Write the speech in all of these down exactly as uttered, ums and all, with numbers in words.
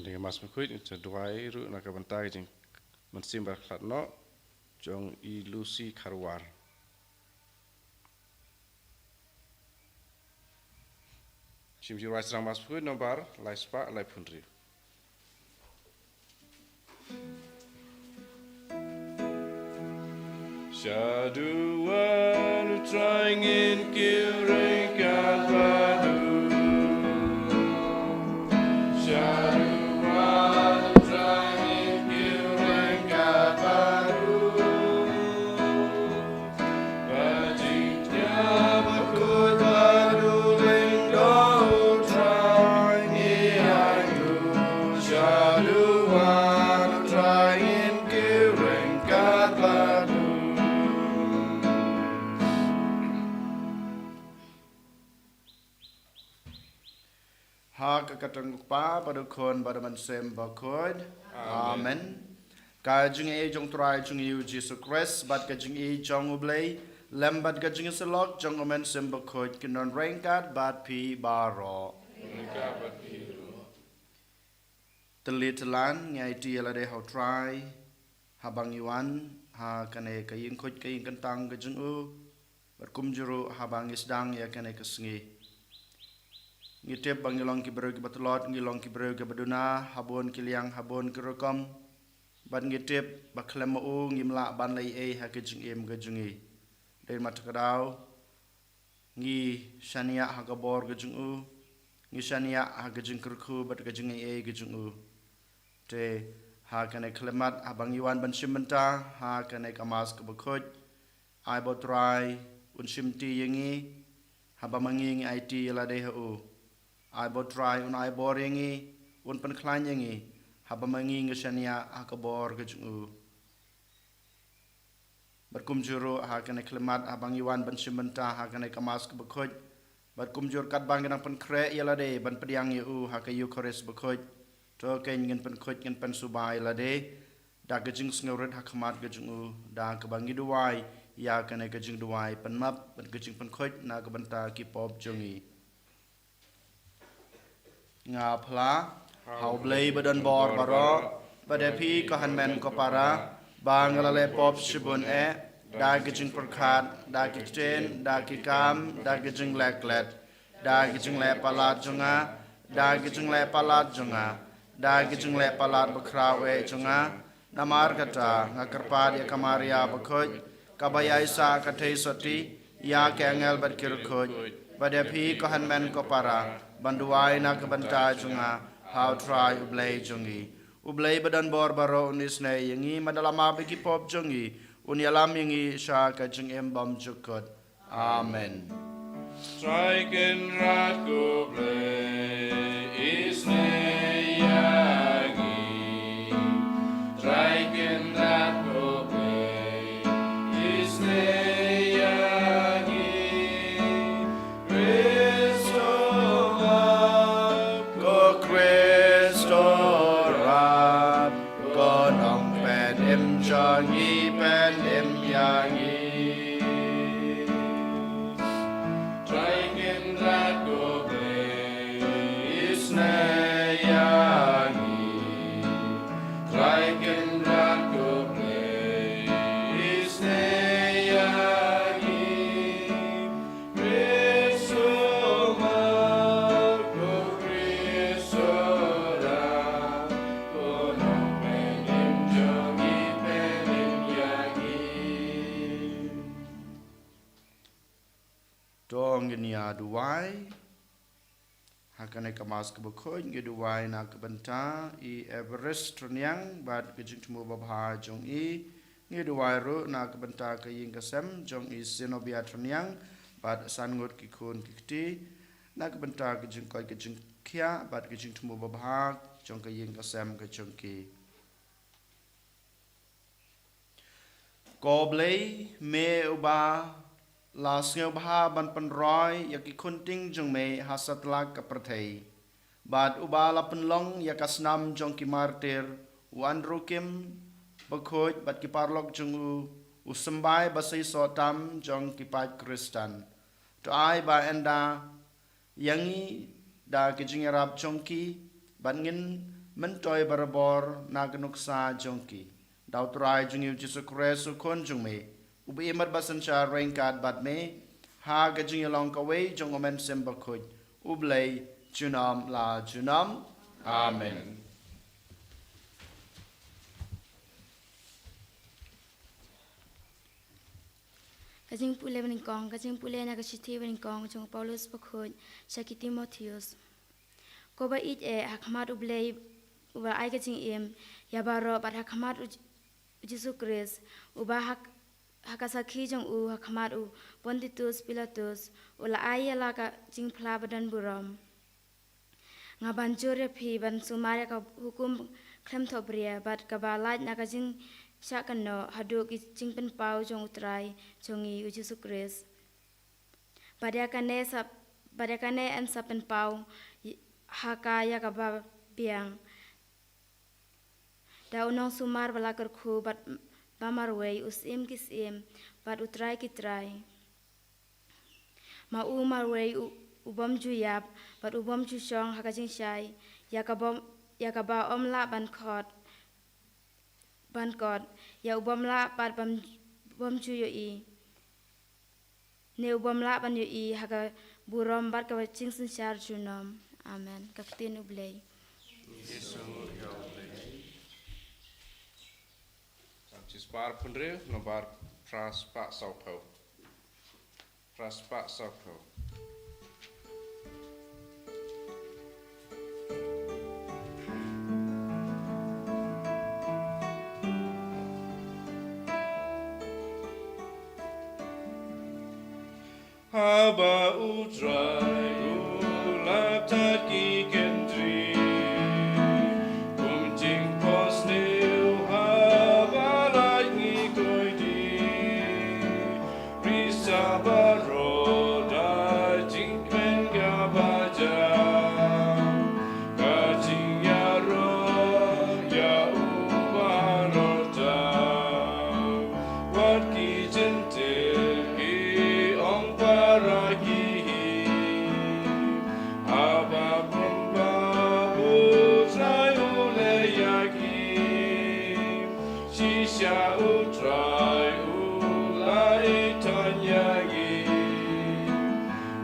Dei ka Mass Bakhuid, ngi sa duwai ruh na ka bynta ka jingmynsiem bakhlad noh jong i Lucy Kharwar. Shim shuwa shrang Mass Bakhuid nombar lai spah lai phew hynriew. Shaduwan u Trai ngin kiew ryngkat bad u. Shaduwan u Trai ngin kiew ryngkat bad u. Ba jingkñia bakhuid bad u lyngdoh u Trai ngi aiti. Shaduwan u Trai ngin kiew ryngkat bad u. Ha ka kyrteng u Kpa bad u Khun bad u Mynsiem Bakhuid. Amen. Amen. Ka jingaiei jong u Trai jong ngi u Jisu Khrist bad ka jingïeit jong u Blei lem bad ka jingïasyllok jong u Mynsiem Bakhuid kin don ryngkat bad phi baroh. Ryngkat bad phi ruh. Tylli tyllan ngi aiti ïa lade ha u Trai, haba ngi wan ha kane ka ïing khuid ka ïing kyntang ka jong u, bad kumjuh ruh haba ngi sdang ïa kane ka sngi. Ngi tip ba ngi long ki briew kiba tlot, ngi long ki briew kiba duna ha bun ki liang, ha bun ki rukom. Bad ngi tip ba khlem ma u ngim lah ban leh ei ei ha ka jingim ka jong ngi. Dei ma kata ka daw ngi shaniah ha ka bor ka jong u, ngi shaniah ha ka jingkyrkhu bad ka jingaiei ka jong u. Te ha kane ka khyllipmat haba ngi wan ban shim bynta ha kane ka Mass kaba khuid, ai ba u Trai un shimti ïa ngi haba ma ngi ngi aiti ïa lade ha u. Ai ba u Trai un ai bor ïa ngi, un pynkhlaiñ ïa ngi haba ma ngi ngi shaniah ha ka bor ka jong u. Bad kumjuh ruh ha kane ka khyllipmat haba ngi wan ban shim bynta ha kane ka Mass kaba khuid, bad kumjuh katba ngi dang pynkhreh ïa lade ban pdiang ïa u ha ka Eukharist bakhuid, to kein ngin pynkhuid ngin pynsuba ïa lade da ka jingsngewrit ha khmat ka jong u, da kaba ngi duwai ïa kane ka jingduwai pynmap bad ka jingpynkhuid na ka bynta ki pop jong ngi. Nga phla ha u Blei ba don bor baroh, bad ïa phi ko hynmen ko para, ba nga la leh pop shibun eh, da ki jingpyrkhat, da ki ktien, da ki kam, da ki jingleh klet, da ki jingleh palat jong nga, da ki jingleh palat jong nga, da ki jingleh palat bakhraw eh jong nga. Namar kata nga kyrpad ïa ka Maria bakhuid, kaba ïaisah ka theisotti ïa ki angel bad ki riewkhuid, bad ïa phi ko hynmen ko para, ban duwai na ka bynta jong nga ha u Trai u Blei jong ngi. U Blei ba don bor baroh un isynei ïa ngi, bad un ïalam ïa ki pop jong ngi, un ïalam ïa ngi sha ka jingim bymjukut. Amen. Trai Kynrad ko Blei, isynei ïa ngi. Trai Kynrad ko Blei, isynei ïa ngi. Khrist u map, ko Khrist u rap, ko Nongpynim jong ngi, pynim ïa ngi. Trai Kynrad ko Blei, isynei ïa ngi. Trai Kynrad ko Blei, isynei ïa ngi. Khrist u map, ko Khrist u rap, ko Nongpynim jong ngi, pynim ïa ngi. To ngin ïa duwai. Ha kane ka Mass kaba khuid ngi duwai na ka bynta i Everest Rynïang bad ka jingthmu babha jong i. Ngi duwai ruh na ka bynta ka ïing ka sem jong i Zenobia Rynïang bad san ngut ki khun ki kti, na ka bynta ka jingkoit ka jingkhiah bad ka jingthmu babha jong ka ïing ka sem ka jong ki. Ko Blei, me uba la sngewbha ban pynroi ïa ki khunting jong me ha satlak ka pyrthei, bad uba la pynlong ïa ka snam jong ki martir, u Andrew Kim bakhuid bad ki paralok jong u, u symbai ba seisoh tam jong ki paid Khristan. To ai ba ynda ïa ngi da ki jingïarap jong ki, bad ngin myntoi barabor na ka nuksa jong ki. Da U Trai jong ngi U Jisu Khrist U Khun jong me, uba im bad synshar ryngkat bad me, ha ka jingïalong kawei jong U Mynsiem Bakhuid, U Blei, junom la junom. Amen. Ka jingpule banyngkong, ka jingpule na ka shithi banyngkong jong u Paulus Bakhuid sha ki Timotheus. Ko ba ïeit eh, ha khmat U Blei uba ai ka jingim ïa baroh, bad ha khmat U J-, U Jisu Khrist, uba ha, ha ka sakhi jong u ha khmat u Pontius Pilatus u la ai ïa la ka jingphla ba don burom. Nga ban jur ïa phi ban sumar ïa ka hukum khlem thohbria, bad kaba lait na ka jingshah kynnoh haduh ki jingpynpaw jong U Trai jong ngi U Jisu Khrist. Bad ïa kane sa, bad ïa kane yn sa pynpaw ha ka ïa kaba biang, da u nongsumar ba la kyrkhu bad ba marwei, U Syiem ki syiem bad U Trai ki trai. Ma u marwei u, u bym ju ïap bad u bym ju shong ha ka jingshai, ïa ka bym, ïa kaba ym lah ban khot, ban kot, ïa u bym lah bad bym, bym ju ïohi, ne u bym lah ban ïohi ha ka burom bad ka jingsynshar junom. Amen. Ka ktien U Blei. Jispar pynriew, nombar phra spah sawphew. Phra spah sawphew. Haba U Trai u la tat ki kynti kum jingpos, ne haba lait ngi koidi, risa baroh da jingkmen kaba jam, ka jingïaroh ïa U Baroh Tam. Wat ki jynjar ki ong para ki hi, haba pynpaw U Trai u leh ïa ki. Shisha U Trai u la ïeit ïa ngi,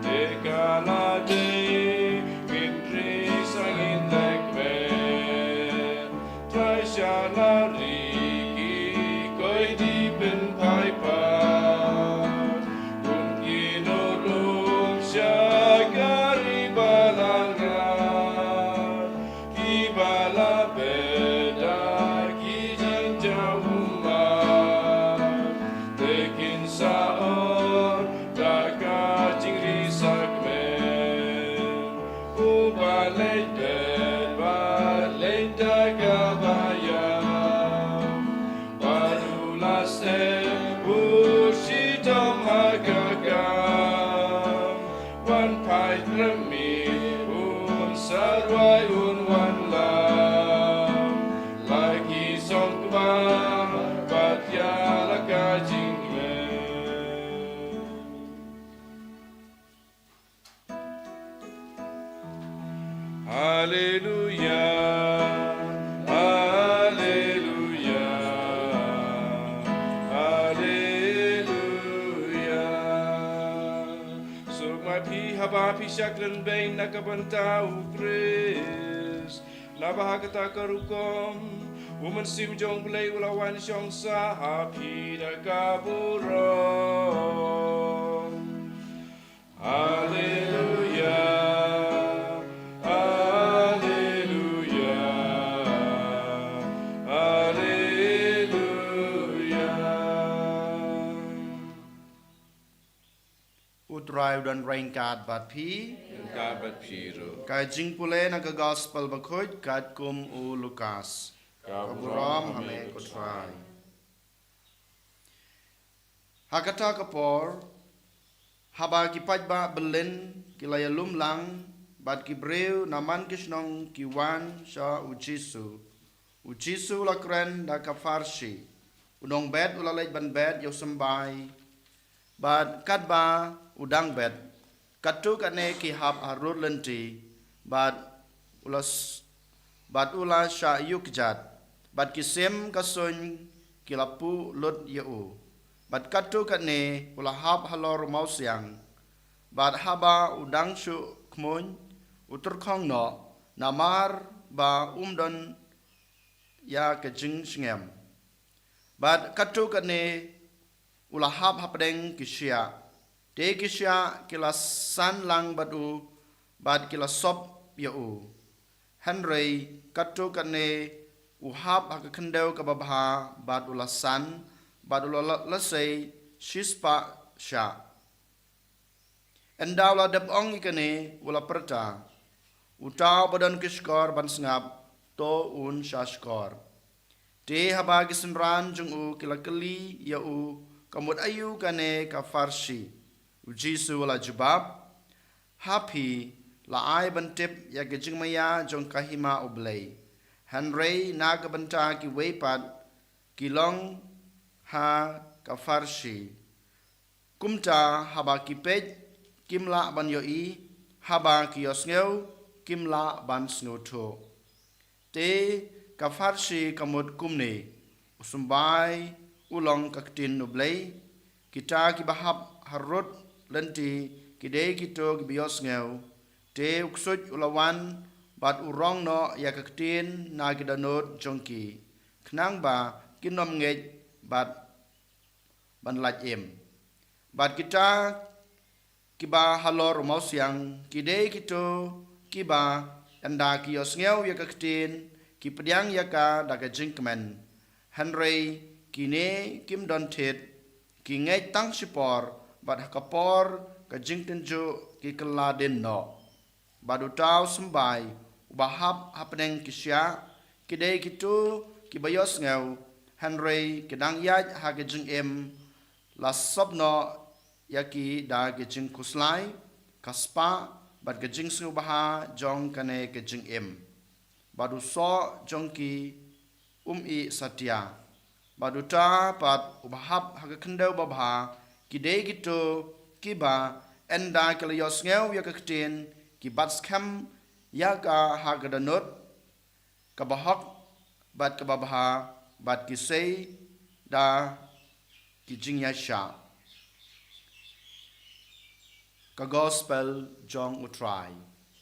te ka la dei ngin ri sa ngin leh kmen. Trai sha la ri ki koidi pynphai pat, kum ki nongrum sha ka ri ba la ngat, kiba la beh da ki jingjaw ummat, te kin sa ot da ka jingri sakmen. Uba leit bad, bad leit da kaba ïap, bad u la sep u shitom ha ka kam. Wan phai, Trai, mih, un sa rwai, un wanlam la ki song kba bad ïa la ka jingkmen. Haleluia, haleluia, haleluia. Suk ma phi haba phi shakri beiñ na ka bynta U Khrist, naba ha kata ka rukom U Mynsiem jong U Blei u la wan shong sah ha phi da ka burom. Haleluia, haleluia, haleluia. U Trai u don ryngkat bad phi. Ryngkat bad phi ruh. Ka jingpule na ka Gospel Bakhuid katkum u Lukas. Ka burom ha me ko Trai. Ha kata ka por, haba ki paidbah byllien ki la ïalum lang, bad ki briew na man ki shnong ki wan sha U Jisu, U Jisu u la kren da ka pharshi. U nongbet u la leit ban bet ïa u symbai, bad katba u dang bet, katto katne ki hap harud lynti, bad u la s-, bad u la shah ïuh kjat, bad ki sim ka suiñ ki la puh lut ïa u. Bad katto katne u la hap halor u mawsiang, bad haba u dang shu khmuiñ, u tyrkhong noh, namar ba um don ïa ka jingsngem. Bad katto katne u la hap hapdeng ki shiah. Te ki shiah ki la san lang bad u, bad ki la sop ïa u. Hynrei katto katne u hap ha ka khyndew kaba bha, bad u la san, bad u la, la, la sei shispah shiah. Ynda u la dep ong ïa kane, u la pyrta, uta uba don ki shkor ban sngap, to un sha shkor. Te haba ki synran jong u ki la kylli ïa u, ka mut aïu kane ka pharshi, u Jisu u la jubab, ha phi la ai ban tip ïa ka jingmaïa jong ka hima U Blei. Hynrei na ka bynta kiwei pat, ki long ha ka pharshi. Kumta haba ki peit, kim lah ban ïohi, haba ki ïohsngew, kim lah ban sngewthuh. Te ka pharshi ka mut kumne, u symbai u long ka ktien U Blei. Kita kiba hap harud lynti ki dei kito kiba ïohsngew. Te u ksuid u la wan, bad u rong noh ïa ka ktien na ki dohnud jong ki, khnang ba kin ym ngeit, bad ban lait im. Bad kita kiba halor u mawsiang, ki dei kito kiba, ynda ki ïohsngew ïa ka ktien, ki pdiang ïa ka da ka jingkmen. Hynrei kine kim don thied, ki ngeit tang shipor, bad ha ka por ka jingtynjuh ki kylla dien noh. Bad uta u symbai uba hap hapdeng ki shiah, ki dei kito kiba ïohsngew, hynrei ki dang ïaid ha ka jingim, la sop noh ïa ki da ka jingkhuslai, ka spah, bad ka jingsngewbha jong kane ka jingim. Bad u soh jong ki um ih satia. Bad uta pat uba hap ha ka khyndew babha, ki dei kito kiba, ynda ki la ïohsngew ïa ka ktien, ki bat skhem ïa ka ha ka dohnud kaba hok, bad kaba bha, bad ki sei da ki jingïaishah. Ka Gospel jong U Trai.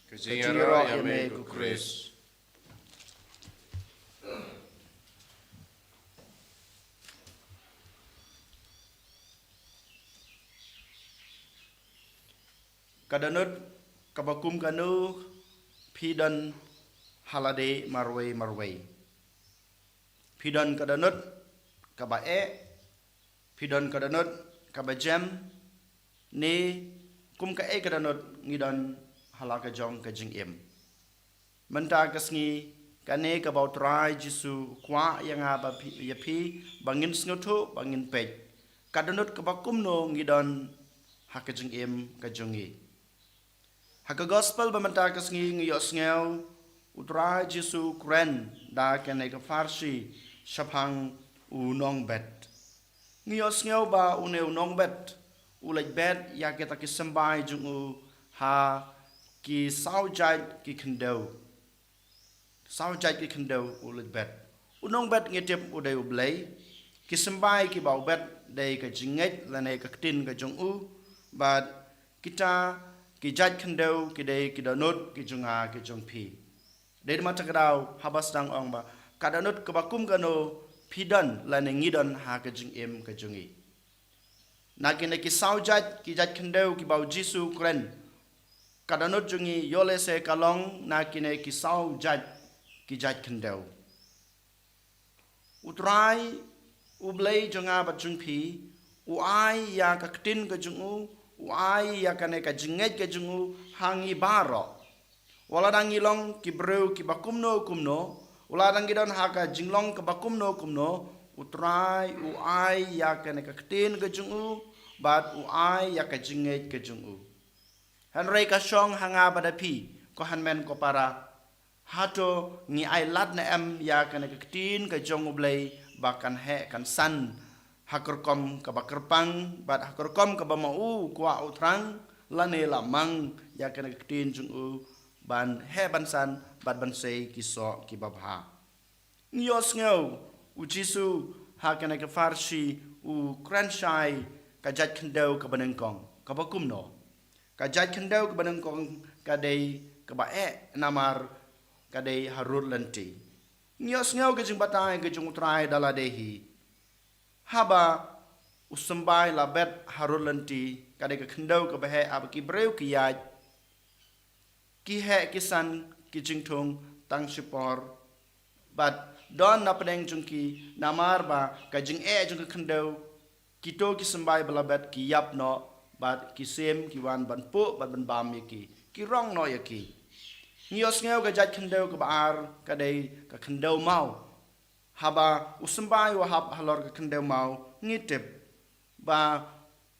Ka jingïaroh ïa me ko Khrist. Ka dohnud kaba kum kano phi don ha lade marwei marwei? Phi don ka dohnud kaba eh, phi don ka dohnud kaba jem, ne kum kaei ka dohnud ngi don ha la ka jong ka jingim? Mynta ka sngi, kane kaba U Trai Jisu u kwah ïa nga bad phi, ïa phi, ba ngin sngewthuh, ba ngin peit, ka dohnud kaba kumno ngi don ha ka jingim ka jong ngi. Ha ka Gospel ba mynta ka sngi ngi ïohsngew, U Trai Jisu u kren da kane ka pharshi shaphang u nongbet. Ngi ïohsngew ba une u nongbet u leit bet ïa kita ki symbai jong u ha ki saw jait ki khyndew. Saw jait ki khyndew u leit bet. U nongbet ngi tip u dei U Blei. Ki symbai kiba u bet dei ka jingngeit lane ka ktien ka jong u. Bad kita ki jait khyndew ki dei ki dohnud ki jong nga ki jong phi. Dei da mynta ka daw haba sdang ong ba ka dohnud kaba kum kano phi don lane ngi don ha ka jingim ka jong ngi. Na kine ki saw jait, ki jait khyndew kiba U Jisu u kren, ka dohnud jong ngi ïoh lehse ka long na kine ki saw jait, ki jait khyndew. U Trai U Blei jong nga bad jong phi, u ai ïa ka ktien ka jong u, u ai ïa kane ka jingngeit ka jong u ha ngi baroh. Wat la dang ngi long ki briew kiba kumno kumno, wat la dang ngi don ha ka jinglong kaba kumno kumno, U Trai u ai ïa kane ka ktien ka jong u, bad u ai ïa ka jingngeit ka jong u. Hynrei ka shong ha nga bad ha phi, ko hynmen ko para, hato ngi ai lad ne em ïa kane ka ktien ka jong U Blei ba kan heh kan san ha ka rukom kaba kyrpang bad ha ka rukom kaba ma u kwah u thrang, lane la mang ïa kane ka ktien jong u ban heh ban san bad ban sei ki soh ki babha. Ngi ïohsngew u Jisu ha kane ka pharshi u kren shai ka jait khyndew kaba nyngkong, kaba kumno? Ka jait khyndew kaba nyngkong ka dei kaba eh namar ka dei harud lynti. Ngi ïohsngew ka jingbatai ka jong u Trai da lade hi. Haba u symbai la bet harud lynti, ka dei ka khyndew kaba heh haba ki briew ki ïaid, ki heh ki san, ki jingthung tang shipor. Bad don na pdeng jong ki, namar ba ka jingeh jong ka khyndew, kito ki symbai ba la bet ki ïap noh, bad ki sim ki wan ban puh bad ban bam ïa ki, ki rong noh ïa ki. Ngi ïohsngew ka jait khyndew kaba ar ka dei ka khyndew maw. Haba u symbai u hap halor ka khyndew maw, ngi tip ba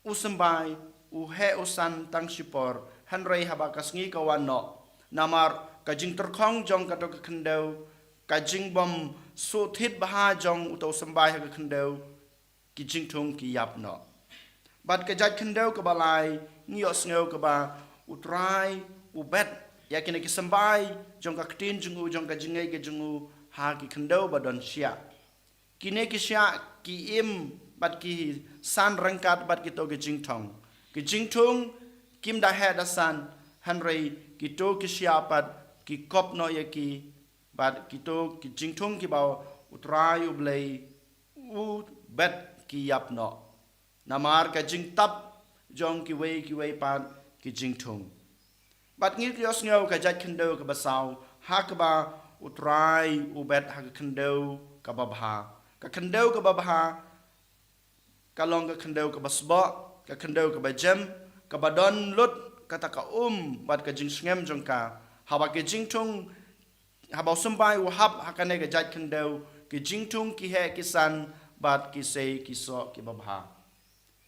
u symbai u heh u san tang shipor, hynrei haba ka sngi ka wan noh, namar ka jingtyrkhong jong kato ka khyndew, ka jingbym suhthit bha jong uto u symbai ha ka khyndew, ki jingthung ki ïap noh. Bad ka jait khyndew kaba lai, ngi ïohsngew kaba u Trai u bet ïa kine ki symbai jong ka ktien jong u, jong ka jingngeit ka jong u, ha ki khyndew ba don shiah. Kine ki shiah ki im bad ki san ryngkat bad kito ki jingthung. Ki jingthung kim da heh da san, hynrei kito ki shiah pat ki kop noh ïa ki, bad kito ki jingthung kiba u Trai u Blei u bet ki ïap noh. Namar ka jingtap jong kiwei kiwei pat ki jingthung. Bad ngi ïohsngew ka jait khyndew kaba saw, ha kaba u Trai u bet ha ka khyndew kaba bha. Ka khyndew kaba bha ka long ka khyndew kaba sboh, ka khyndew kaba jem, kaba don lut kata ka um bad ka jingsngem jong ka. Haba ki jingthung, haba u symbai u hap ha kane ka jait khyndew, ki jingthung ki heh ki san, bad ki sei ki soh kiba bha.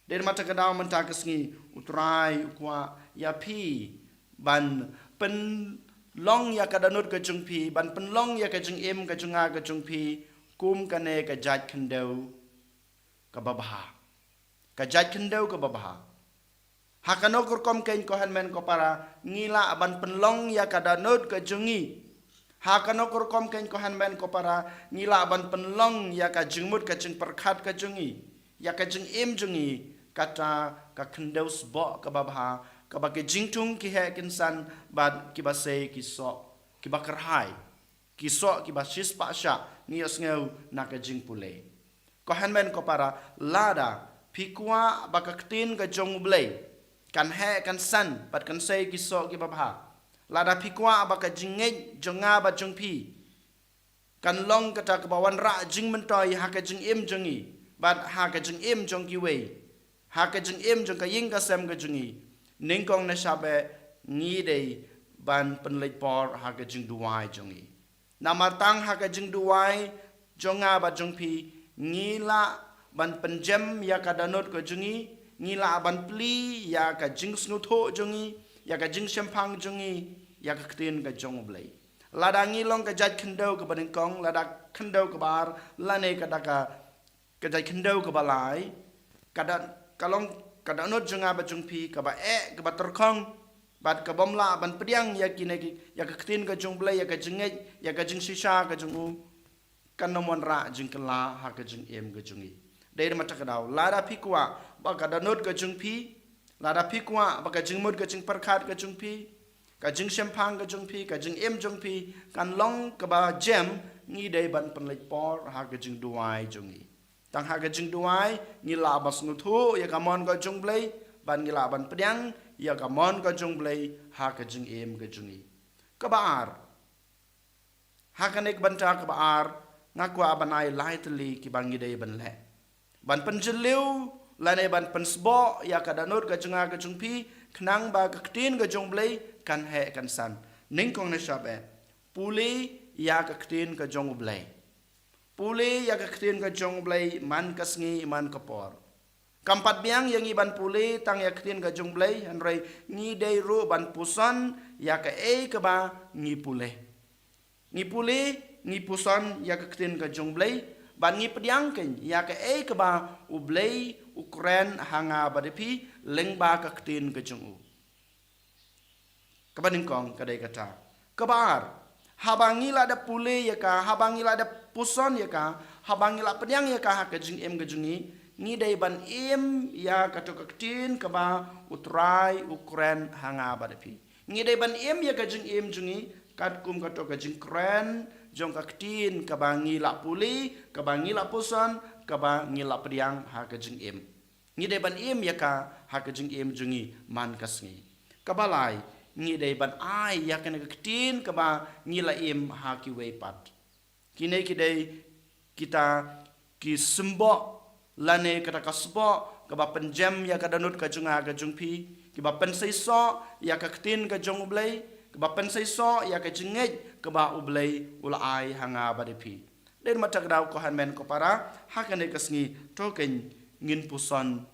Dei na kata ka daw mynta ka sngi u Trai u kwah ïa phi ban pynlong ïa ka dohnud ka jong phi, ban pynlong ïa ka jingim ka jong nga ka jong phi kum kane ka jait khyndew kaba bha. Ka jait khyndew kaba bha. Ha kano ka rukom kein ko hynmen ko para, ngi lah ban pynlong ïa ka dohnud ka jong ngi. Ha kano ka rukom kein ko hynmen ko para, ngi lah ban pynlong ïa ka jingmut ka jingpyrkhat ka jong ngi, ïa ka jingim jong ngi, kata ka khyndew sboh kaba bha, kaba ki jingthung ki heh ki san, bad kiba sei ki soh kiba kyrhai, ki soh kiba shispah shah, ngi ïohsngew na ka jingpule. Ko hynmen ko para, lada phi kwah ba ka ktien ka jong u Blei kan heh kan san bad kan sei ki soh kiba bha, lada phi kwah ba ka jingngeit jong nga bad jong phi kan long kata kaba wanrah jingmyntoi ha ka jingim jong ngi bad ha ka jingim jong kiwei, ha ka jingim jong ka ïing ka sem ka jong ngi, nyngkong nyngshap eh ngi dei ban pynleit por ha ka jingduwai jong ngi. Namar tang ha ka jingduwai jong nga bad jong phi, ngi lah ban pynjem ïa ka dohnud ka jong ngi, ngi lah ban plie ïa ka jingsngewthuh jong ngi, ïa ka jingshemphang jong ngi, ïa ka ktien ka jong u Blei. Lada ngi long ka jait khyndew kaba nyngkong, lada khyndew kaba ar, lane ka da ka ka jait khyndew kaba lai, ka da, ka long ka dohnud jong nga bad jong phi kaba eh, kaba tyrkhong, bad kabym lah ban pdiang ïa kine ki, ïa ka ktien ka jong u Blei, ïa ka jingngeit, ïa ka jingshisha ka jong u, kan ym wanrah jingkylla ha ka jingim ka jong ngi. Dei na kata ka daw, lada phi kwah ba ka dohnud ka jong phi, lada phi kwah ba ka jingmut ka jingpyrkhat ka jong phi, ka jingshemphang ka jong phi, ka jingim jong phi kan long kaba jem, ngi dei ban pynleit por ha ka jingduwai jong ngi. Tang ha ka jingduwai ngi lah ban sngewthuh ïa ka mon ka jong u Blei, bad ngi lah ban pdiang ïa ka mon ka jong u Blei ha ka jingim ka jong ngi. Kaba ar, ha kane ka bynta kaba ar, nga kwah ban ai lai tylli kiba ngi dei ban leh ban pynjylliew lane ban pynsboh ïa ka dohnud ka jong nga ka jong phi, khnang ba ka ktien ka jong u Blei kan heh kan san. Nyngkong nyngshap eh, pule ïa ka ktien ka jong u Blei. Pule ïa ka ktien ka jong u Blei man ka sngi man ka por. Kam pat biang ïa ngi ban pule tang ïa ka ktien ka jong u Blei, hynrei ngi dei ruh ban puson ïa kaei kaba ngi pule. Ngi pule, ngi puson ïa ka ktien ka jong u Blei, bad ngi pdiang kein ïa kaei kaba u Blei u kren ha nga bad phi lyngba ka ktien ka jong u. Kaba nyngkong ka dei kata. Kaba ar, Haba ngi la dep pule ïa ka, haba ngi la dep puson ïa ka, haba ngi la pdiang ïa ka ha ka jingim ka jong ngi, ngi dei ban im ïa kato ka ktien kaba U Trai u kren ha nga bad phi. Ngi dei ban im ïa ka jingim jong ngi katkum kato ka jingkren jong ka ktien kaba ngi la pule, kaba ngi la puson, kaba ngi la pdiang ha ka jingim. Ngi dei ban im ïa ka ha ka jingim jong ngi man ka sngi. Kaba lai, ngi dei ban ai ïa kane ka ktien kaba ngi la im ha kiwei pat. Kine ki dei kita ki symboh lane kata ka sboh kaba pynjem ïa ka dohnud ka jong nga ka jong phi, kiba pynseisoh ïa ka ktien ka jong U Blei, kiba pynseisoh ïa ka jingngeit kaba U Blei u la ai ha nga bad phi. Dei ma ta ka daw ko hynmen ko para, ha kane ka sngi to kein ngin puson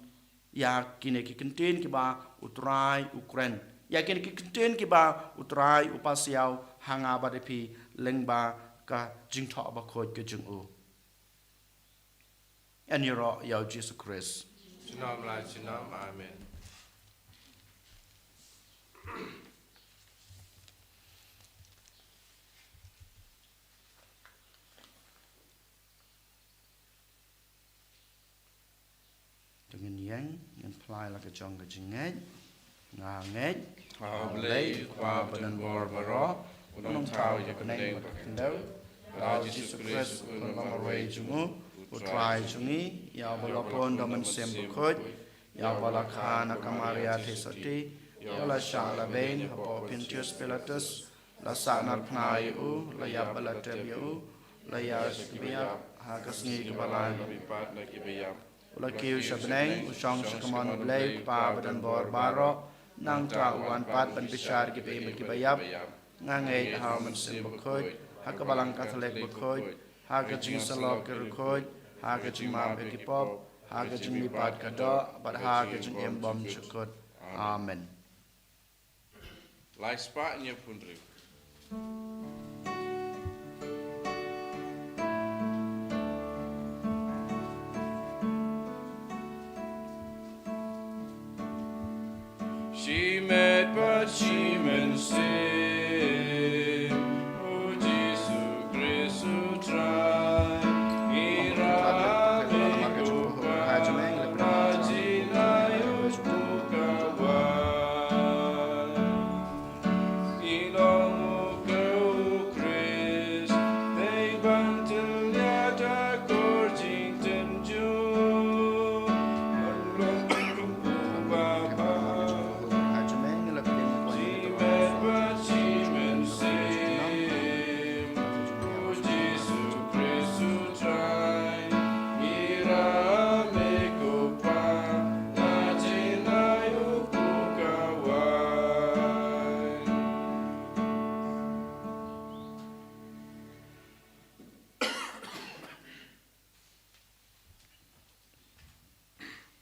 ïa kine ki kyntien kiba U Trai u kren. Ïa kine ki kyntien kiba U Trai u pasiaw ha nga bad phi lyngba ka jingthoh bakhuid ka jong u. Yn ïaroh ïa U Jisu Khrist. Junom la junom, amen. To ngin ïeng, ngin phla la ka jong ka jingngeit. Nga ngeit ha U Blei, U Kpa badonbor baroh, u nongthaw ïa ka bneng bad ka khyndew, bad ha U Jisu Khrist u khun ba marwei jong u, U Trai jong ngi, ïa uba la pun da U Mynsiem Bakhuid, ïa uba la kha na ka Maria Theisotti, ïa uba la shah la beiñ hapoh Pontius Pilatus, la sahnarphna ïa u, la ïap bad la tep ïa u, la ïaid sha kiba ïap, ha ka sngi kaba lai u la mihpat na kiba ïap. U la kiew sha bneng, u shong sha ka mon U Blei U Kpa badonbor baroh, nangta u wan pat ban bishar kiba im bad kiba ïap. Nga ngeit ha U Mynsiem Bakhuid, ha ka Balang Katholik bakhuid, ha ka jingïasyllok ki riewkhuid, ha ka jingmap ïa ki pop, ha ka jingmihpat ka doh, bad ha ka jingim bymjukut. Amen. Lai spah hynñiew phew hynriew. Shimet bad shimensem, O Jisu Khrist U Trai, ngi ïarap ïa me ko Kpa, na jngai u pukawai.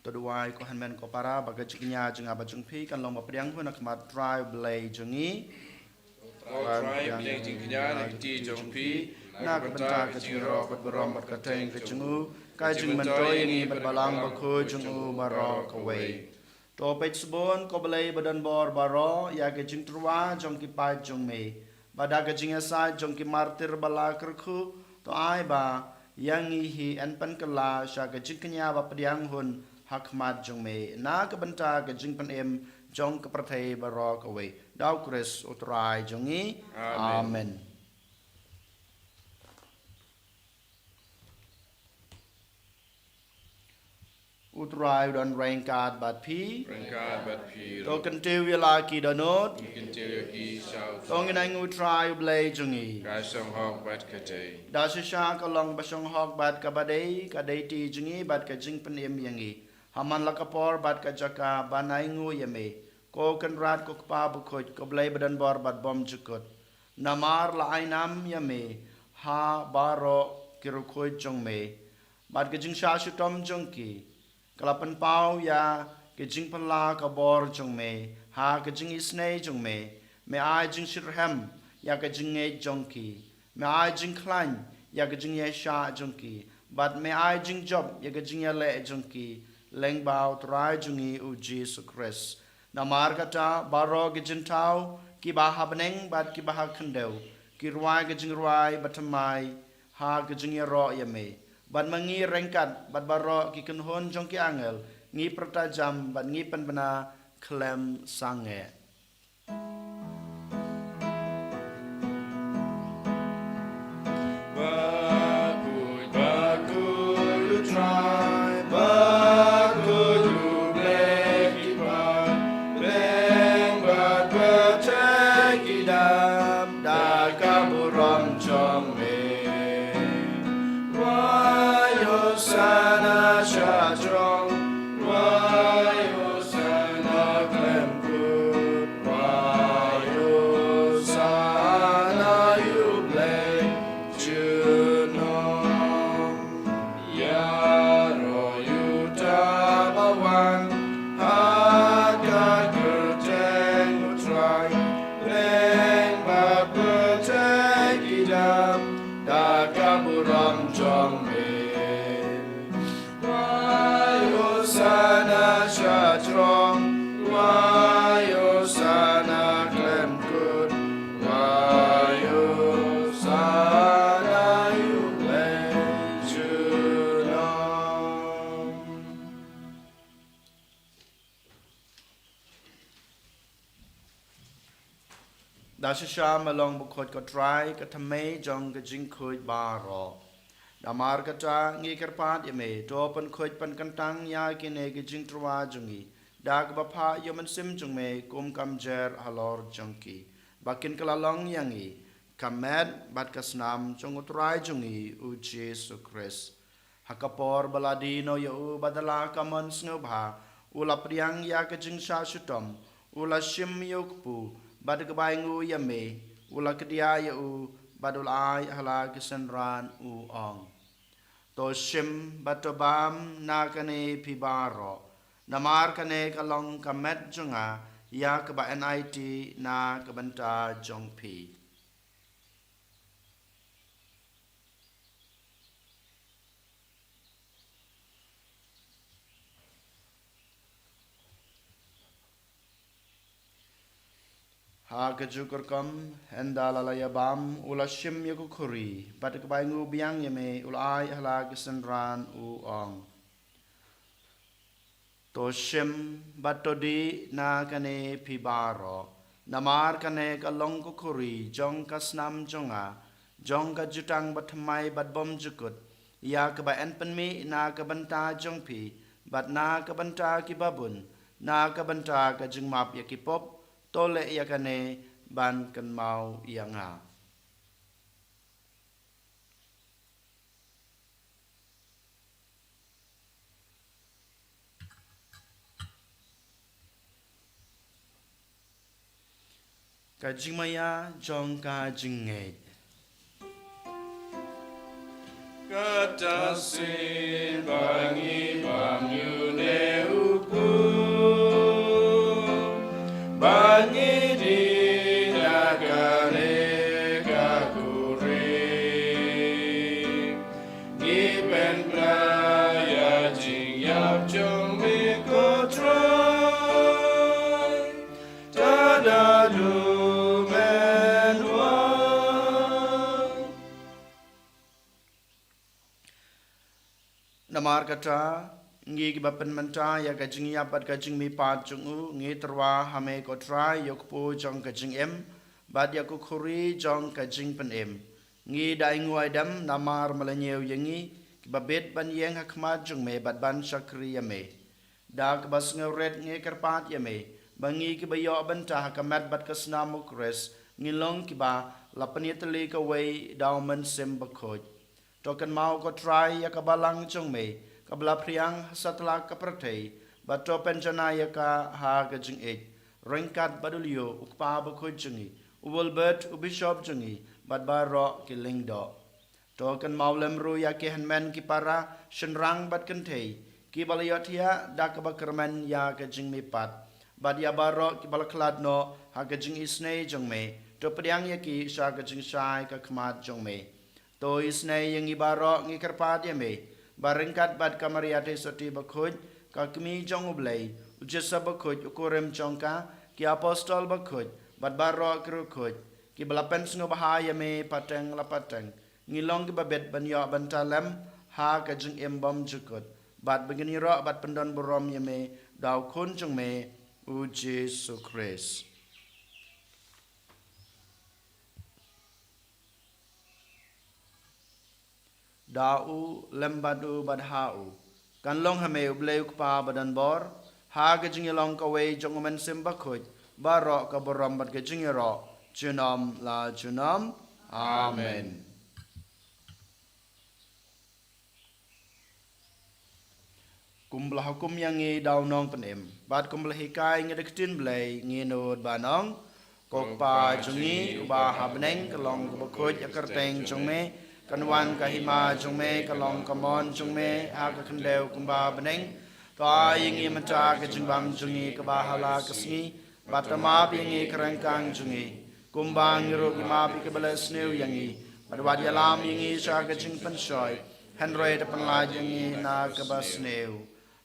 To duwai ko hynmen ko para ba ka jingkñia jong nga bad jong phi kan long ba pdiang hun ha khmat U Trai U Blei jong ngi. Ko Trai, pdiang jingkñia na ka kti jong phi na ka bynta ka jingïaroh bad burom bad ka kyrteng ka jong u, ka jingmyntoi ïa ngi bad Balang Bakhuid jong u baroh kawei. To peit sbun ko Blei badonbor baroh ïa ka jingtyrwa jong ki paid jong me, bad da ka jingïasaid jong ki martir ba la kyrkhu, to ai ba ïa ngi hi yn pynkylla sha ka jingkñia ba pdiang hun ha khmat jong me na ka bynta ka jingpynim jong ka pyrthei baroh kawei. Da U Khrist U Trai jong ngi. Amen. Amen. U Trai u don ryngkat bad phi. Ryngkat bad phi ruh. To kyntiew ïa la ki dohnud. Ngi kyntiew ïa ki sha U Trai. To ngin ainguh U Trai U Blei jong ngi. Ka shong hok bad ka dei. Da shisha ka long ba shong hok bad kaba dei, ka dei ti jong ngi bad ka jingpynim ïa ngi. Ha man la ka por bad ka jaka ban ainguh ïa me, ko Kynrad, ko Kpa Bakhuid, ko Blei badonbor bad bymjukut. Namar la ai nam ïa me ha baroh ki riewkhuid jong me, bad ka jingshah shitom jong ki ka la pynpaw ïa ka jingpynlah ka bor jong me ha ka jingisynei jong me. Me ai jingshitrhem ïa ka jingngeit jong ki. Me ai jingkhlaiñ ïa ka jingïaishah jong ki, bad me ai jingjop ïa ka jingïaleh jong ki, lyngba U Trai jong ngi U Jisu Khrist. Namar kata baroh ki jingthaw, kiba ha bneng bad kiba ha khyndew, ki rwai ka jingrwai bathymmai ha ka jingïaroh ïa me. Bad ma ngi ryngkat bad baroh ki kynhun jong ki angel ngi pyrta jam bad ngi pynbna khlem sangeh. Bakhuid, bakhuid U Trai, bakhuid U Blei ki paid, bneng bad pyrthei ki dap da ka burom jong me. Wai Hosana sha jrong, wai Hosana khlem kut, wai Hosana ïa U Blei junom. Ïaroh ïa uta ba wan ha ka kyrteng U Trai, bneng bad pyrthei ki dap da ka burom jong me. Wai Hosana sha jrong, wai Hosana khlem kut, wai Hosana ïa U Blei junom. Da shisha ma long bakhuid ko Trai, ka thymmei jong ka jingkhuid baroh. Namar kata ngi kyrpad ïa me, to pynkhuid pynkyntang ïa kine ki jingtyrwa jong ngi da kaba phah ïa U Mynsiem jong me kum ka mjer halor jong ki, ba kin kylla long ïa ngi ka met bad ka snam jong U Trai jong ngi U Jisu Khrist. Ha ka por ba la die noh ïa u bad da la ka mon sngewbha, u la pdiang ïa ka jingshah shitom, u la shim ïa u kpu, bad kaba ainguh ïa me, u la kdiah ïa u, bad u la ai ha la ki synran u ong: To shim bad to bam na kane phi baroh, namar kane ka long ka met jong nga, ïa kaba enait na ka bynta jong phi. Ha kajuh ka rukom, ynda la la ïa bam, u la shim ïa ka khuri, bad kaba ainguh biang ïa me, u la ai ha la ki synran u ong: To shim bad to dih na kane phi baroh, namar kane ka long ka khuri jong ka snam jong nga, jong ka jutang bathymmai bad bymjukut, ïa kaba yn pynmih na ka bynta jong phi, bad na ka bynta kiba bun, na ka bynta ka jingmap ïa ki pop. To leh ïa kane ban kynmaw ïa nga. Ka jingmaïa jong ka jingngeit. Kata shisien ba ngi bam ïa une u kpu, ba ngi dih na kane ka khuri, ngi pynbna ïa ka jingïap jong me ko Trai, tad haduh men wan. Namar kata, ngi kiba pynmynta ïa ka jingïap bad ka jingmihpat jong u, ngi tyrwa ha me ko Trai ïa u kpu jong ka jingim, bad ïa ka khuri jong ka jingpynim. Ngi da ainguh aidem namar me la ñiew ïa ngi, kiba bit ban ïeng ha khmat jong me bad ban shakri ïa me. Da kaba sngewrit ngi kyrpad ïa me, ba ngi kiba ïoh bynta ha ka met bad ka snam u Khrist, ngin long kiba la pynïatylli kawei da u Mynsiem Bakhuid. To kynmaw ko Trai ïa ka balang jong me, kaba la phriang ha satlak ka pyrthei, bad to pynjanai ïa ka ha ka jingïeit, ryngkat bad u Leo, u Kpa Bakhuid jong ngi, u Wilbert, u Bishop jong ngi, bad baroh ki lyngdoh. To kynmaw lem ruh ïa ki hynmen ki para, shynrang bad kynthei, kiba la ïohthiah da kaba kyrmen ïa ka jingmihpat, bad ïa baroh kiba la khlad noh ha ka jingisynei jong me, to pdiang ïa ki sha ka jingshai ka khmat jong me. To isynei ïa ngi baroh, ngi kyrpad ïa me, ba ryngkat bad ka Maria Theisotti Bakhuid, ka Kmie jong u Blei, u Joseph Bakhuid, u kurim jong ka, ki apostol bakhuid, bad baroh ki riewkhuid, kiba la pynsngewbha ïa me pateng la pateng, ngi long kiba bit ban ïoh bynta lem ha ka jingim bymjukut, bad ba ngin ïaroh bad pyndonburom ïa me da u Khun jong me, u Jisu Khrist. Da u, lem bad u, bad ha u, kan long ha me u Blei u Kpa badonbor, ha ka jingïalong kawei jong u Mynsiem Bakhuid, baroh ka burom bad ka jingïaroh junom la junom. Amen. Kumba la hukum ïa ngi da u Nongpynim, bad kumba la hikai ngi da ka ktien Blei, ngin nud ban ong: Ko Kpa jong ngi uba ha bneng, ka long kaba khuid ïa ka kyrteng jong me, kan wan ka hima jong me, ka long ka mon jong me ha ka khyndew kumba ha bneng. To ai ïa ngi mynta ka jingbam jong ngi kaba ha la ka sngi, bad to map ïa ngi ka ryngkang jong ngi, kumba ngi ruh ngi map ïa kiba leh sniew ïa ngi, bad wat ïalam ïa ngi sha ka jingpynshoi, hynrei to pynlait ïa ngi na kaba sniew.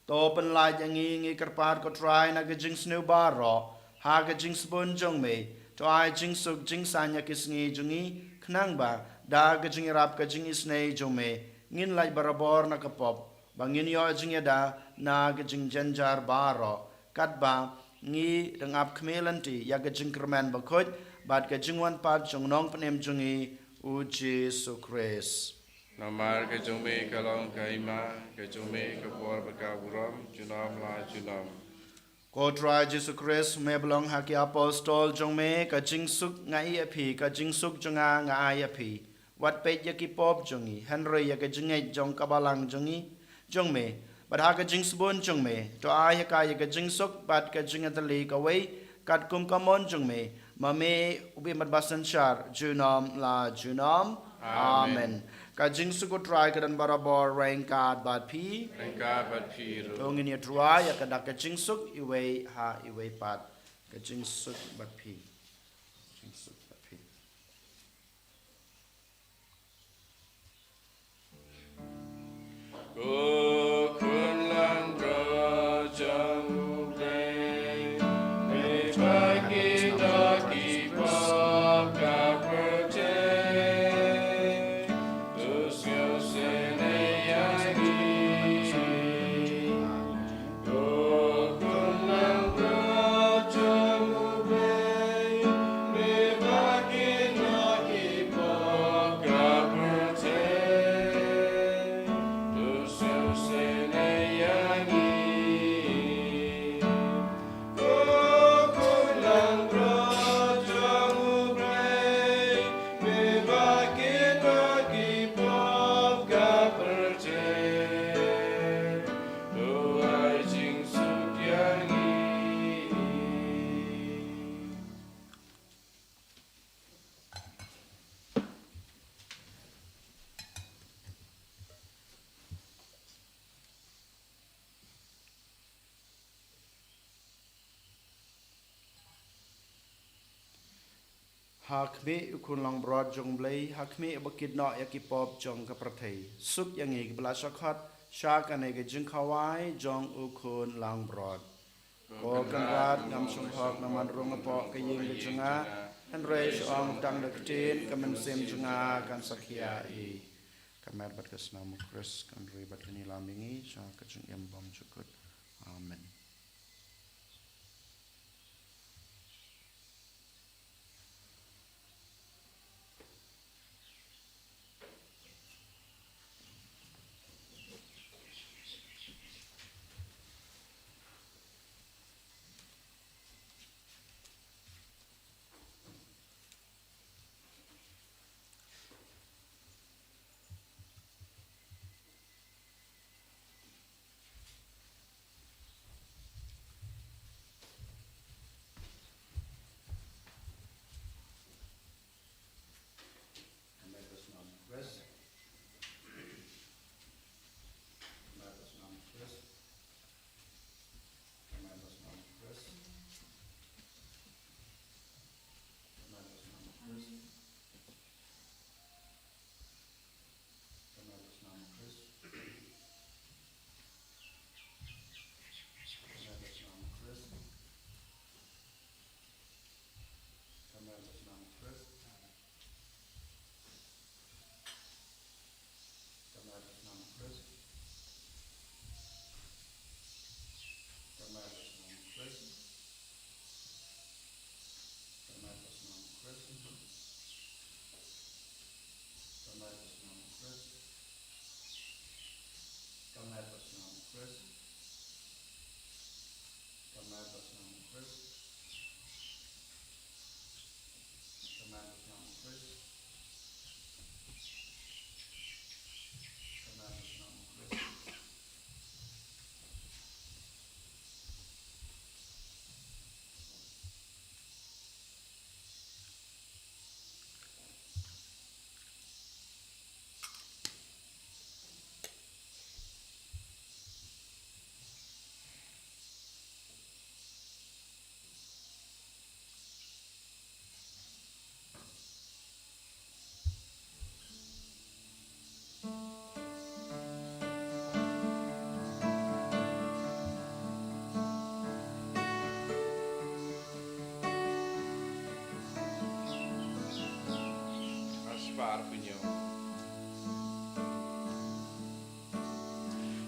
To pynlait ïa ngi, ngi kyrpad ko Trai, na ka jingsniew baroh, ha ka jingsbun jong me. To ai jingsuk jingsaiñ ïa ki sngi jong ngi, khnang ba da ka jingïarap ka jingisynei jong me, ngin lait barabor na ka pop, ba ngin ïoh jingïada na ka jingjynjar baroh, katba ngi dang ap khmih lynti ïa ka jingkyrmen bakhuid bad ka jingwan pat jong u Nongpynim jong ngi, u Jisu Khrist. Namar ka jong me ka long ka hima, ka jong me ka bor bad ka burom junom la junom. Ko Trai Jisu Khrist, me ba la ong ha ki apostol jong me: Ka jingsuk nga ai ïa phi, ka jingsuk jong nga nga ai ïa phi. Wat peit ïa ki pop jong ngi, hynrei ïa ka jingngeit jong ka balang jong ngi, jong me, bad ha ka jingsbun jong me, to ai ha ka ïa ka jingsuk bad ka jingïatylli kawei, katkum ka mon jong me, ma me u bym bad basynshar junom la junom. Amen. Amen. Ka jingsuk u Trai ka don barabor ryngkat bad phi. Ryngkat bad phi ruh. To ngin ïatruai ïa ka dak ka jingsuk iwei ha iwei pat. Ka jingsuk bad phi. Jingsuk bad phi. Ko khun langbrot jong U Blei, me ba ki doh ki pop ka pyrthei, to sngewsynei ïa ngi. To ai jingsuk ïa ngi. Ha khmih u khun langbrot jong U Blei, ha khmih uba kit noh ïa ki pop jong ka pyrthei. Suk ïa ngi kiba la shah khot sha kane ka jingkhawai jong u khun langbrot. Ko Kynrad, ngam shym hok namar rung hapoh ka ïing ka jong nga, hynrei shu ong tang da ka ktien, ka mynsiem jong nga kan sa khia hi. Ka met bad ka snam u Khrist kan ri bad kan ïalam ïa ngi sha ka jingim bymjukut. Amen.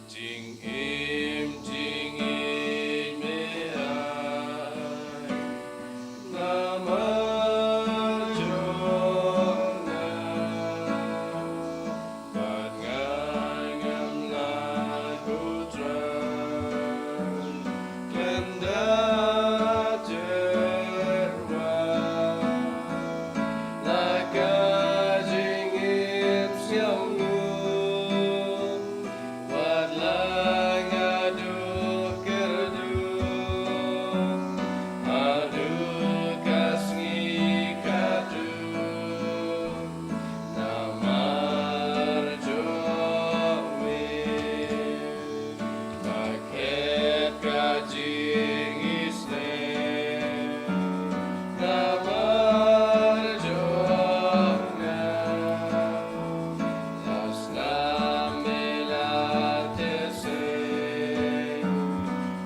Jingim jingim me ai, namar jong nga. Bad nga ngam lah khutra, khlem da jyrwa, la ka jingim sngewlem. Wat la nga duk kyrduh, haduh ka sngi khatduh, namar jong me. Ba khet ka jingisynei, namar jong nga. Lashai me la theh sei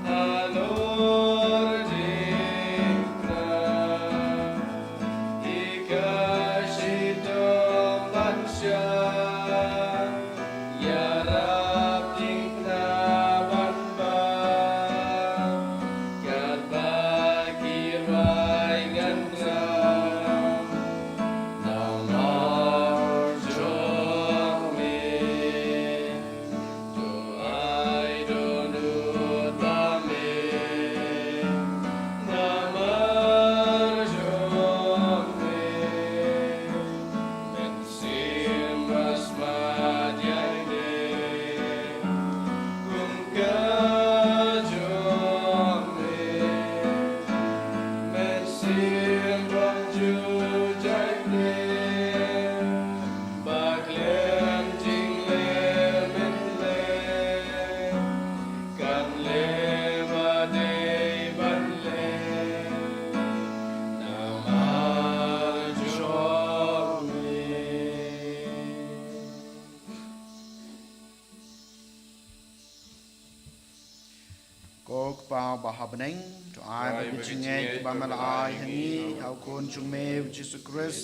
halor jingpang, ïa ka shitom ban shah ïarap jingkyrkhu ban bam, katba ki rwai ngan jam, namar jong me. To ai dohnud ba me, namar jong me. Mynsiem ba smat ïa ngi, kum ka jong me. Mynsiem ba ju jai ne, ba khlem jingleh mynleh, kan leh ba dei ban leh, namar jong me. Ko Kpa ba ha bneng, to ai ba ka jingngeit ba me la ai ha ngi ha u Khun jong me u Jisu Khrist,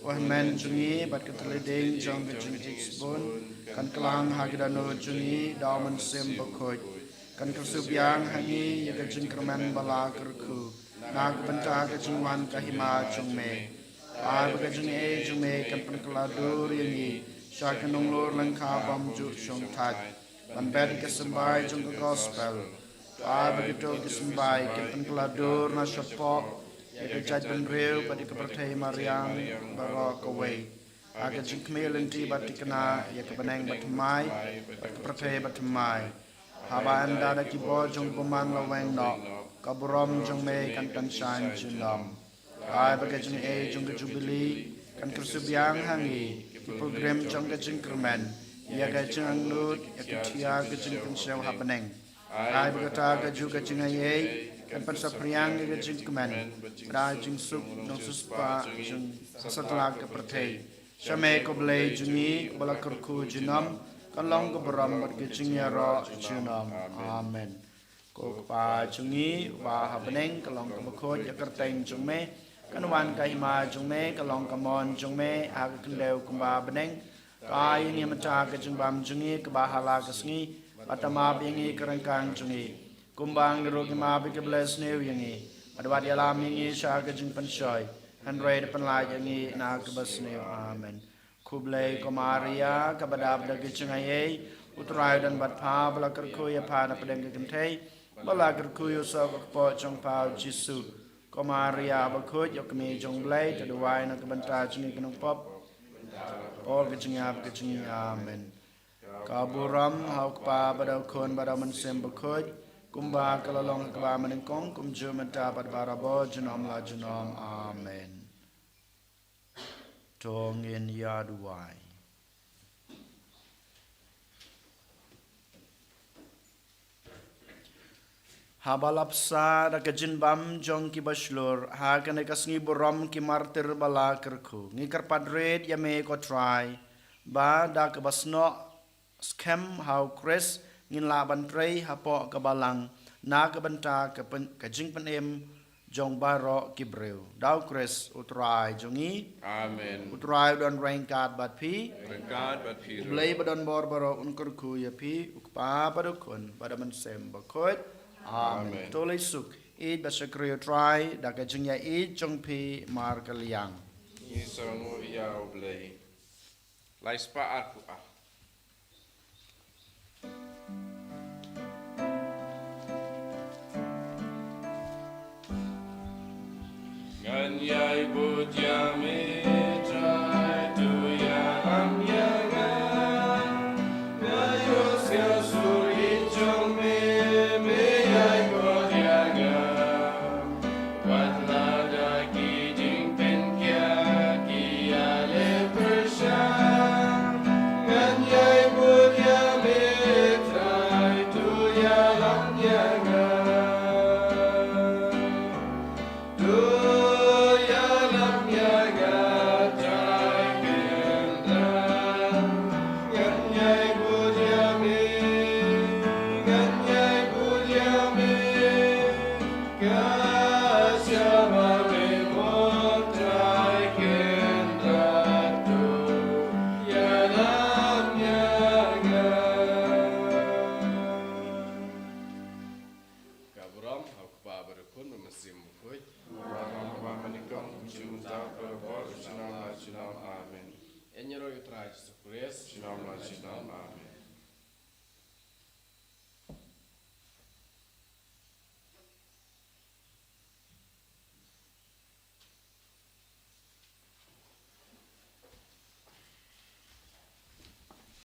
u hynmen jong ngi, bad ka thylliej ding jong ka jingïeit sbun kan kylla ha ki dohnud jong ngi da u Mynsiem Bakhuid. Kan kyrsiu biang ha ngi ïa ka jingkyrmen ba la kyrkhu na ka bynta ka jingwan ka hima jong me. Ai ba ka jingaiei jong me kan pynkylla dur ïa ngi sha ka nonglor lyngkha bymjukshongthait, ban bet ïa ka symbai jong ka gospel. Ai ba kito ki symbai kin pynkylla dur na shapoh ïa ka jaitbynriew bad ïa ka pyrthei mariang baroh kawei, ha ka jingkhmih lynti ba thikna ïa ka bneng bathymmai bad ka pyrthei bathymmai. Haba ynda da ki bor jong u bymman la weng noh, ka burom jong me kan pynshaiñ junom. Ai ba ka jingaiei jong ka Jubili kan kyrsiu biang ha ngi, ki pilgrim jong ka jingkyrmen, ïa ka jingangnud, ïa ka thiar ka jingpynshoi ha bneng. Ai ba kata kajuh ka jingaiei kan pynsaphriang ïa ka jingkmen, bad ai jingsuk nongsiewspah jong ka satlak ka pyrthei. Sha me ko Blei jong ngi, uba la kyrkhu junom, kan long ka burom bad ka jingïaroh junom. Amen. Ko Kpa jong ngi uba ha bneng, ka long kaba khuid ïa ka kyrteng jong me. Kan wan ka hima jong me, ka long ka mon jong me ha ka khyndew kumba ha bneng. Ka ai ïa ngi mynta ka jingbam jong ngi kaba ha la ka sngi, bad to map ïa ngi ka ryngkang jong ngi, kumba ngi ruh ngi map ïa kiba la sniew ïa ngi. Bad wat ïalam ïa ngi sha ka jingpynshoi, hynrei to pynlait ïa ngi na kaba sniew. Amen. Khublei ko Maria, kaba dap da ka jingaiei, u Trai u don bad pha, ba la kyrkhu ïa pha na pdeng ki kynthei, ba la kyrkhu ïa u soh ka kpoh jong pha u Jisu. Ko Maria bakhuid, ïa u Kmie jong u Blei, to duwai na ka bynta jong ngi ki nongpop, por ka jingïap ka jong ngi. Amen. Ka burom ha u Kpa bad ha u Khun bad ha u Mynsiem Bakhuid, kumba ka la long ha kaba mynnyngkong, kumjuh mynta bad barabor, junom la junom. Amen. To ngin ïa duwai. Haba la bsa da ka jingbam jong kiba shlur ha kane ka sngi burom ki martir ba la kyrkhu, ngi kyrpad rit ïa me ko Trai, ba da kaba snoh skhem ha u Khrist ngin lah ban trei hapoh ka balang na ka bynta ka pyn-, ka jingpynim jong baroh ki briew. Da u Khrist u Trai jong ngi. Amen. U Trai u don ryngkat bad phi. Ryngkat bad phi ruh. U Blei ba don bor baroh un kyrkhu ïa phi, u Kpa bad u Khun bad u Mynsiem Bakhuid. Amen. Amen. To leit suk, ïeit bad shakri u Trai da ka jingïaid jong phi markylliang. Ngi sngewnguh ïa u Blei. Lai spah arphew ar. Ngan ïai bud ïa me